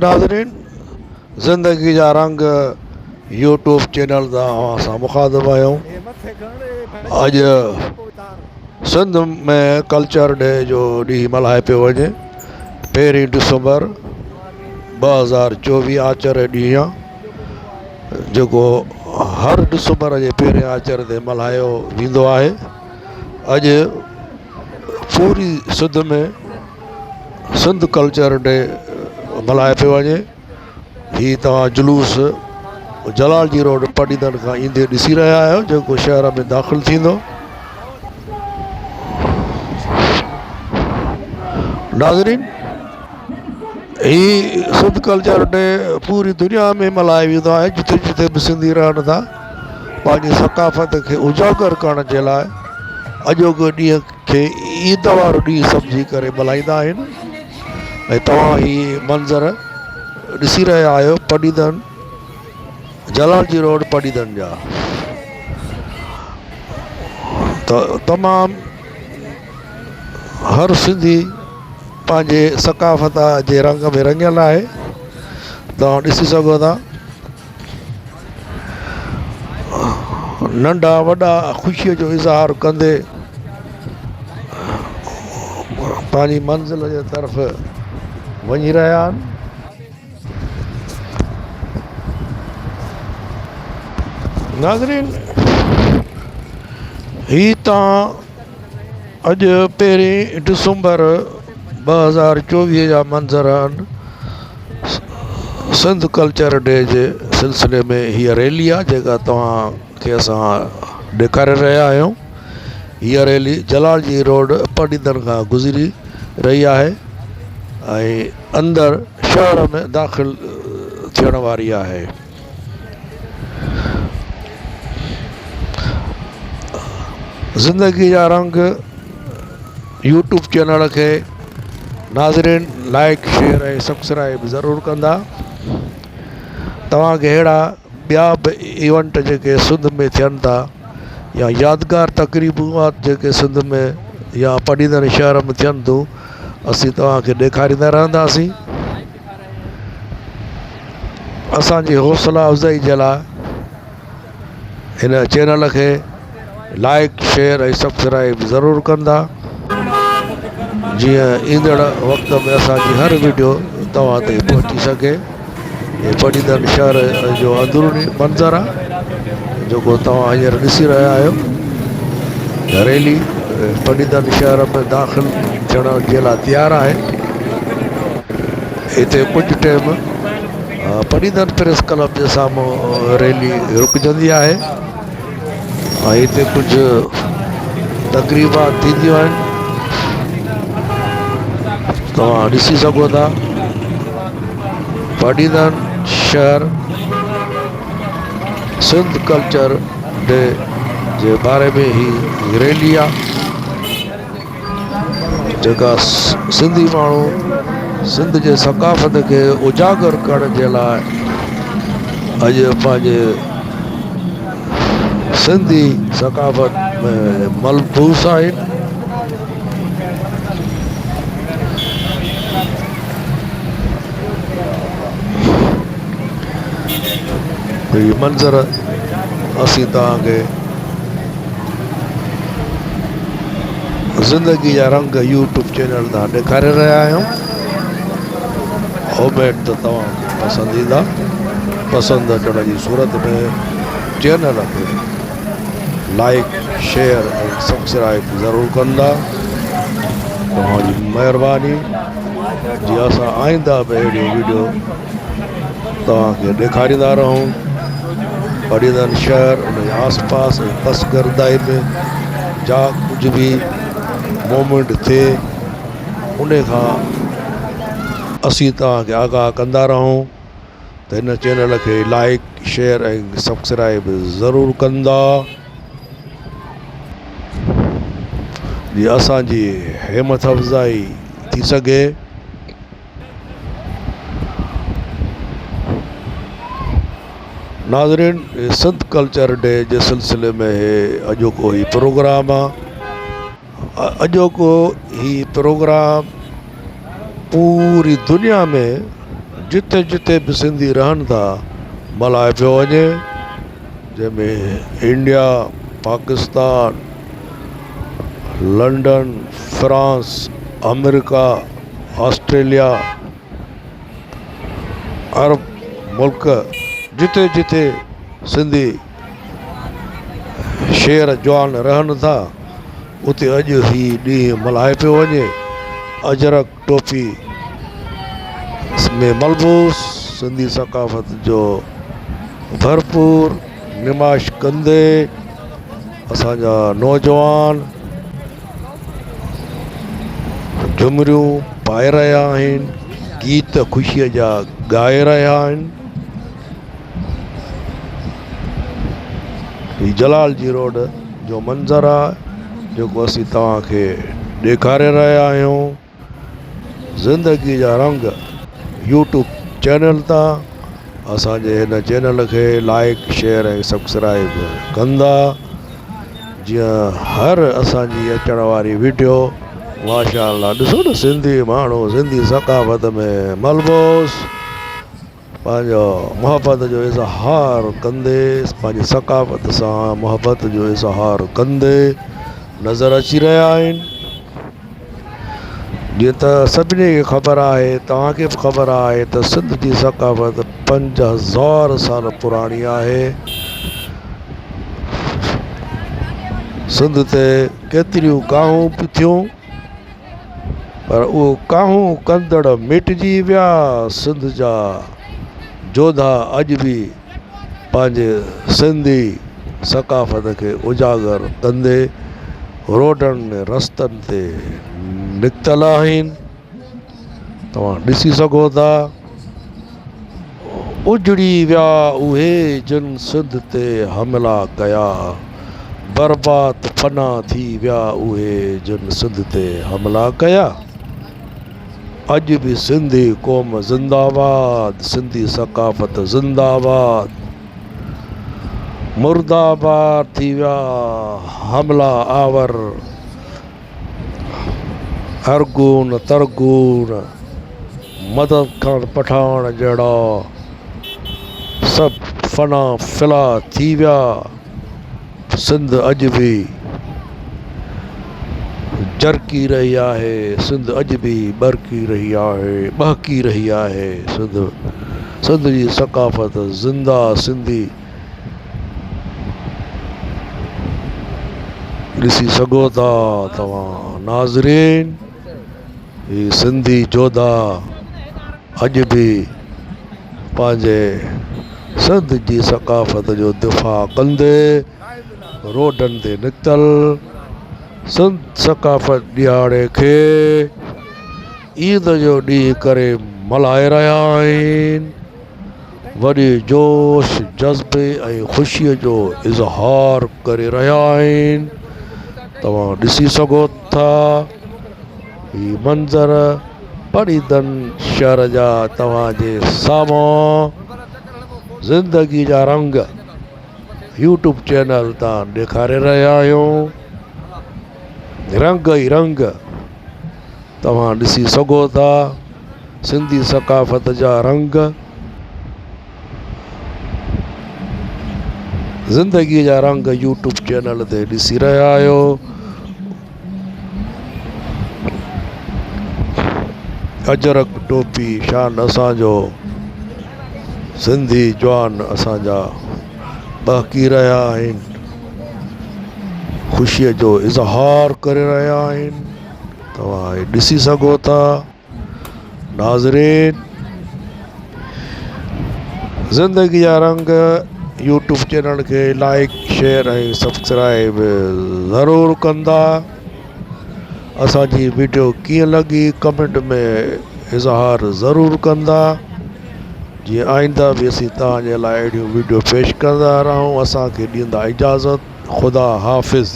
ناظرين زندگي جا رنگ يوٽيوب چينل تان اوهان سان مخاطب آهيون. اڄ سنڌ ۾ ڪلچر ڊي جو ڏينهن ملهايو پيو وڃي. پهرين ڊسمبر 2024 آچر جو ڏينهن آهي جيڪو هر ڊسمبر جي پهرين آچر تي ملهايو ويندو آهي. اڄ پوري سنڌ ۾ سنڌ ڪلچر ڊي ملهايو پيو وڃي. هي توهان جلوس جلال جي روڊ پڊعيدن کان ايندي ڏسي رهيا آهيو جيڪو شهر ۾ داخل ٿيندو. ناظرين هي سنڌ ڪلچر ڊي پوري دنيا ۾ ملهايو ويندو آهي جتي جتي به سنڌي رهن ٿا پنهنجي ثقافت کي اجاگر ڪرڻ جي لاء اڄوڪو ڏينهن کي عيد وارو ڏينهن سمجهي ڪري ملهائيندا آهن ۽ توهان هي منظر ڏسي رهيا آهيو پڊعيدن جلال جي روڊ پڊعيدن جا ته تمام هر سنڌي پنهنجي ثقافت جي رنگ ۾ رڱيل آهي توهان ڏسي سگهو ٿا ننڍا وڏا خوشيء جو اظهار ڪندي پنهنجي منزل جي طرف وڃي رهيا آهن. ناظرين هي تان اڄ پهرين ڊسمبر 2024 جا منظر آهن. سنڌ ڪلچر ڊي جي سلسلي ۾ هيء ريلي آهي جيڪا توهان کي اسان ڏيکاري رهيا آهيون. هيء ريلي جلال جي روڊ پڊعيدن کان گذري رهي آهي ۽ اندر شهر ۾ داخل ٿيڻ واري آهي. زندگي جا رنگ يوٽيوب چينل کي ناظرين لائيڪ شيئر ۽ سبسڪرائب ضرور ڪندا. توهان کي اهڙا ٻيا به ايونٽ جيڪي سنڌ ۾ ٿين ٿا يا يادگار تقريبون جيڪي سنڌ ۾ يا پڊعيدن شهر ۾ ٿين ٿيون اسين توهان کي ڏيکاريندا رهنداسين. اسان جي حوصلا افزائي جي لاء هن چينل کي لائيڪ شيئر ۽ سبسڪرائب ضرور ڪندا جيئن ايندڙ وقت ۾ اسان جي هر وڊيو توهان تائين پهچي سگهي. هي پڊعيدن شهر جو اندروني منظر آهي جيڪو توهان هينئر ڏسي رهيا آهيو. ريلي پڊعيدن شهر ۾ داخل ٿيڻ جي لاء تيار آهي. هتي ڪجهه ٽيم پڊعيدن پريس ڪلب جي سامهون ريلي رڪجندي آهي ۽ هتي ڪجهه تقريبات ٿينديون آهن. توهان ڏسي سگهو ٿا پڊعيدن شهر سنڌ ڪلچر ڊي جي باري ۾ هي ريلي آ جيڪا سنڌي ماڻهو سنڌ جي ثقافت کي اجاگر ڪرڻ جي لاء اڄ پنهنجي سنڌي ثقافت ۾ ملبوس آهن. هي منظر اسين توهان کي زندگي جا رنگ يوٽيوب چينل تان ڏيکاري رهيا آهيون. اميد ته توهان کي پسند ايندا. پسند اچڻ جي صورت ۾ چينل کي لائيڪ شيئر ۽ سبسڪرائب ضرور ڪندا. توهان جي مهرباني جي اسان آئنده به اهڙيون ويڊيو توهان کي ڏيکاريندا رهون. پڊعيدن شهر ان جي آس پاس ۽ پسگردائي ۾ جا ڪجهه به موومينٽ ٿئي ان کان اسين توهان کي آگاهه ڪندا رهون ته هن چينل کي لائيڪ شيئر ۽ سبسڪرائب ضرور ڪندا جي اسان جي همٿ افزائي ٿي سگهي. ناظرين سنڌ ڪلچر ڊي جي سلسلي ۾ هي اڄوڪو هي پروگرام آ اڄوڪو هي پروگرام پوري دنيا ۾ جتي جتي به سنڌي رهن ٿا ملهايو پيو وڃي جنهن ۾ India, Pakistan, London, France, America, Australia, عرب ملڪ جتي جتي سنڌي شير جوان رهن ٿا اتي اڄ هي ڏينهن ملهايو پيو وڃي. اجرڪ ٽوپي ۾ ملبوس سنڌي ثقافت جو ڀرپور نمائش ڪندي اسان جا نوجوان جهمريون پائي رهيا آهن گيت خوشيء جا ڳائي رهيا آهن. هي جلال جي روڊ جو منظر آ جيڪو اسين توهان کي ڏيکاري رهيا آهيون زندگي جا رنگ يوٽيوب چينل تان اسان جي هن چينل کي لائڪ شيئر ۽ سبسڪرائب ڪندا جيئن هر اسان جي اچڻ واري ويڊيو ماشاء الله ڏسو نه سنڌي ماڻهو سنڌي ثقافت ۾ ملبوس پنهنجو محبت جو اظهار ڪندي پنهنجي ثقافت سان محبت جو اظهار ڪندي نظر اچي رهيا آهن جيئن ته سڀني کي خبر آهي توهان کي به خبر آهي ته سنڌ جي ثقافت 5000 سال پراڻي آهي سنڌ تي ڪيتريون ڪاهون به ٿيون پر اهو ڪاهون ڪندڙ ميٽجي ويا، سنڌ جا جوڌا اڄ به پنهنجي سنڌي ثقافت کي اجاگر ڪندي روڊن رستن تي نڪتل آهن، توهان ڏسي سگهو ٿا. اجڙي ويا اهي جن سنڌ تي حملا ڪيا، برباد فنا ٿي ويا اهي جن سنڌ تي حملا ڪيا. اڄ به سنڌي قوم زنده باد، سنڌي ثقافت زنده باد. مرده باد ٿي ويا حملا آور، ارغون ترغون. مدد خان پٺاڻ جهڙا سڀ فنا فلا ٿي ويا، سنڌ اڄ به جرڪي رهي آهي، سنڌ اڄ به ٻرڪي رهي آهي، ٻهڪي رهي آهي، سنڌ سنڌ جي ثقافت زنده سنڌي ڏسي سگهو ٿا توهان ناظرين. هي سنڌي جوڌا اڄ به پنهنجي سنڌ جي ثقافت جو دفاع ڪندي روڊن تي نڪتل سنڌ ثقافت ڏهاڙي کي عيد جو ڏينهن ڪري ملهائي رهيا آهن. وڏي جوش، جذبي ۽ خوشيء جو اظهار ڪري رهيا آهن. توهان ڏسي سگهو ٿا هي منظر پريدن شهر جا توهان جي سامهون زندگي جا رنگ يوٽيوب چينل تان ڏيکاري رهيا آهيون. رنگ ئي رنگ توهان ڏسي سگهو ٿا. سنڌي ثقافت جا رنگ، زندگي جا رنگ يوٽيوب چينل تي ڏسي رهيا آهيو. اجرڪ ٽوپي شان اسان جو، سنڌي جوان اسان جا ٻهڪي رهيا آهن، خوشيء جو اظهار ڪري رهيا آهن، توهان ڏسي سگهو ٿا. ناظرين زندگي جا رنگ يوٽيوب چينل کي لائڪ شيئر ۽ سبسڪرائب ضرور ڪندا اسان جي ويڊيو ڪيئن لڳي ڪمينٽ ۾ اظهار ضرور ڪندا جيئن آئنده به اسين توهان جي لاء اهڙيون ويڊيو پيش ڪندا رهون اسان کي ڏيندا اجازت خدا حافظ.